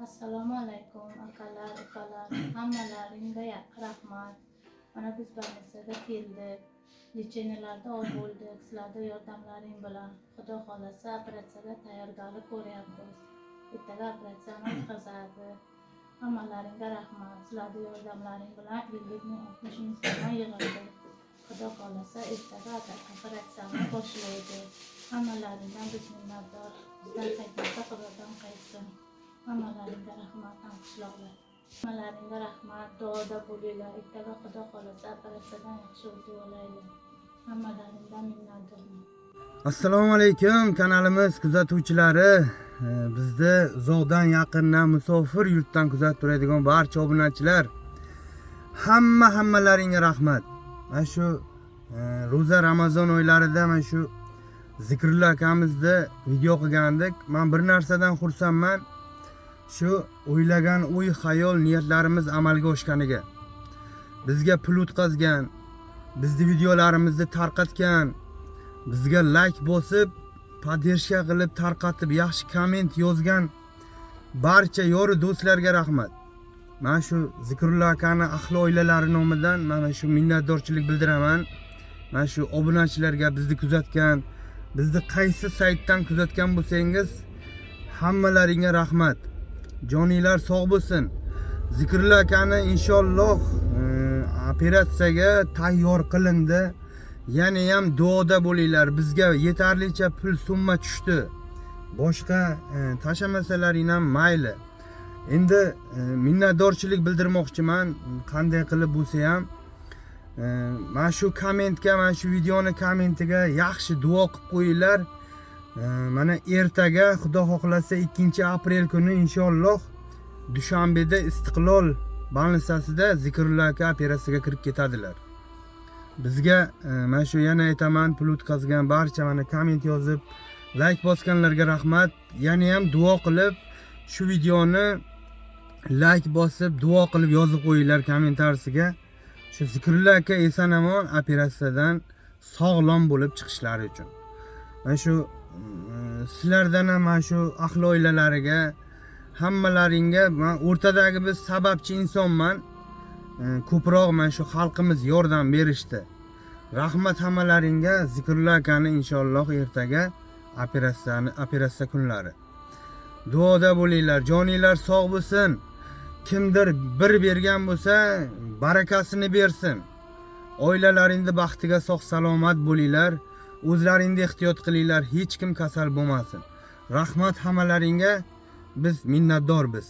Assalomu alaykum, akalar, ukalar, hammalaringga rahmat. Mana biz больница ga keldik. Лечения larda olib bo'ldik. Sizlarni yordamlaring bilan, Xudo xohlasa, operatsiyaga tayyorgarlik ko'ryapmiz. Ertaga operatsiyani o'tkazadi. Hammalaringga rahmat. Sizlarni yordamlaring bilan 50 ming, 60 ming so'mdan yig'ildi. Xudo xohlasa, ertaga operatsiyani boshlaydi. Hammalaringdan biz minnatdor. Bizdan qaytmasa, Xudodan qaytsin. Hammalaringga rahmat, hamqishloqlar. Hammalaringga rahmat, duoda bo'linglar. Ertaga, Xudo xohlasa, operatsiyadan yaxshi o'tib olaylik. Hammalaringdan minnatdorman. Assalomu alaykum, kanalimiz kuzatuvchilari. Bizni uzoqdan, yaqindan, musofir yurtdan kuzatib turadigan barcha obunachilar, hammalaringga rahmat. Mana shu ro'za, Ramazon oylarida mana shu Zikrullo akamizni video qilgandik. Man bir narsadan xursandman, shu o'ylagan o'y, xayol, niyatlarimiz amalga oshganiga. Bizga pul o'tkazgan, bizni videolarimizni tarqatgan, bizga layk bosib, поддержка qilib, tarqatib, yaxshi komment yozgan barcha yoru do'stlarga rahmat. Mana shu Zikrullo akani ahli oilalari nomidan mana shu minnatdorchilik bildiraman. Mana shu obunachilarga, bizni kuzatgan, bizni qaysi saytdan kuzatgan bo'lsangiz, hammalaringga rahmat. Joninglar sog' bo'lsin. Zikrullo akani inshaalloh operatsiyaga tayyor qilindi. Yana ham duoda bo'linglar. Bizga yetarlicha pul summa tushdi. Boshqa tashlamasalaring ham mayli. Endi minnatdorchilik bildirmoqchiman, qanday qilib bo'lsa ham mana shu kommentga, mana shu videoni kommentiga yaxshi duo qilib qo'yinglar. Mana ertaga, Xudo xohlasa, 2 aprel kuni inshaalloh Dushanbeda Istiqlol больница sida Zikrullo aka operatsiyaga kirib ketadilar. Bizga mana shu, yana aytaman, pul o'tkazgan barcha, mana komment yozib, layk bosganlarga rahmat. Yana ham duo qilib, shu videoni layk bosib, duo qilib yozib qo'yinglar kommentariyasiga, shu Zikrullo aka eson omon operatsiyadan sog'lom bo'lib chiqishlari uchun. Mana shu sizlardan ham, mana shu ahli oilalariga, hammalaringga, man o'rtadagi biz sababchi insonman. Ko'proq mana shu xalqimiz yordam berishdi. Rahmat hammalaringga. Zikrullo akani inshaalloh ertaga operatsiya kunlari duoda bo'linglar. Joninglar sog' bo'lsin. Kimdir bir bergan bo'lsa, barakasini bersin. Oilalaringni baxtiga sog' salomat bo'linglar. O'zlaringni ehtiyot qilinglar, hech kim kasal bo'lmasin. Rahmat hammalaringga, biz minnatdormiz.